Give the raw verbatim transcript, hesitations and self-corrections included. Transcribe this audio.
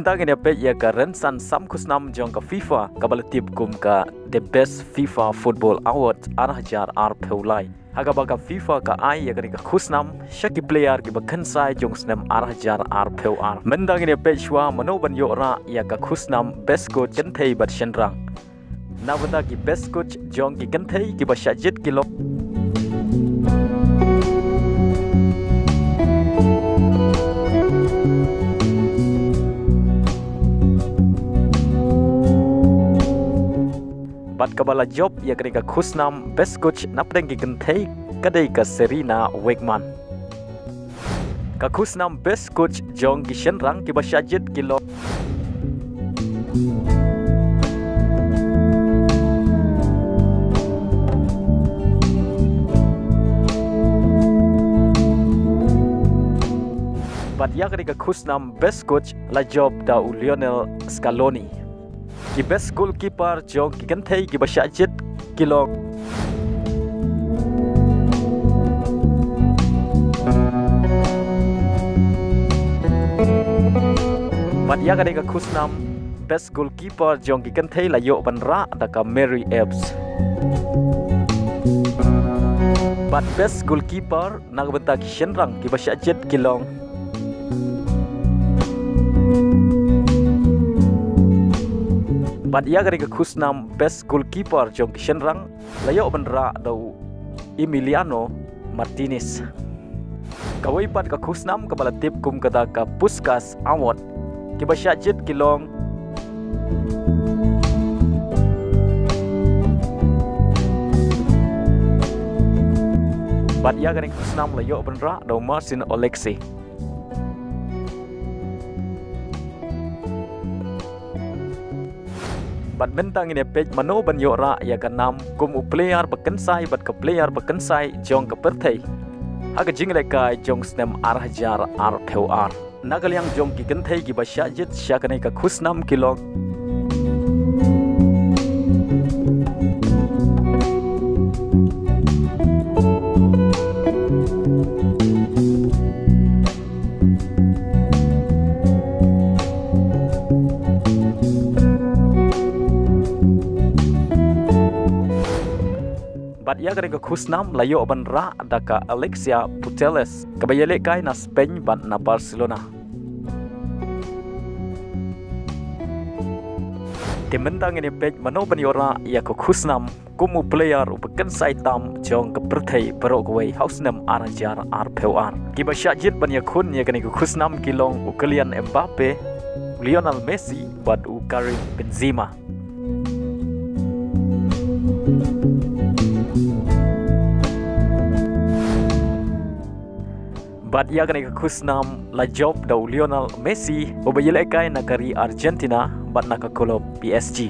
Mynta ngin ïa peit ïa ka rynsan sam khusnam jong ka FIFA kaba la tip kum ka The Best FIFA Football Award ar hajar arphew lai. Ha kaba ka FIFA ka ai ïa kane ka khusnam sha ki player kiba kynsai jong snem ar hajar arphew ar. Mynta ngin ïa peit shuwa mano ban ïoh rah ïa ka khusnam Best Coach kynthei bad shynrang. Na bynta ki Best Coach jong ki kynthei kiba shah jied ki long. Bad kaba la jop ïa kane ka khusnam Best Coach na pdeng ki kynthei ka dei ka Sarina Wiegman. Ka khusnam Best Coach jong ki shynrang kiba shah jied ki long. Bad ïa kane ka khusnam Best Coach la jop da u Lionel Scaloni. Ki Best Goalkeeper jong ki kynthei kiba shah jied ki long. Bad ïa kane ka khusnam Best Goalkeeper jong ki kynthei la ïoh ban rah da ka Mary Earps. Bad Best Goalkeeper na ka bynta ki shynrang kiba shah jied ki long. Bad ïa kane ka khusnam Best Goalkeeper jong ki shynrang la ïoh ban rah da u Emiliano Martinez. Kawei pat ka khusnam kaba la tip kum kata ka Puskas Award kiba shah jied ki long. Bad ïa kane ka khusnam la ïoh ban rah da u Marcin Oleksy. Bad mynta ngin ïa peit mano ban ïoh rah ïa ka nam kum u player ba kynsai bad ka player ba kynsai jong ka pyrthei ha ka jinglehkai jong snem ar hajar arphew ar. Na ka liang jong ki kynthei kiba shah jied sha kane ka khusnam ki long. Bad ïa kane ka khusnam la ïoh ban rah da ka Alexia Putellas kaba ïalehkai na Spain bad na Barcelona. Te mynta ngin ïa peit mano ban ïoh rah ïa ka khusnam kum u player uba kynsai tam jong ka pyrthei baroh kawei ha u snem ar hajar arphew ar. Kiba shah jied ban ïakhun ïa kane ka khusnam ki long u Kylian Mbappe, u Lionel Messi bad u Karim Benzema. Bad ïa kane ka khusnam la jop da u Lionel Messi uba ïalehkai na ka ri Argentina bad na ka club P S G.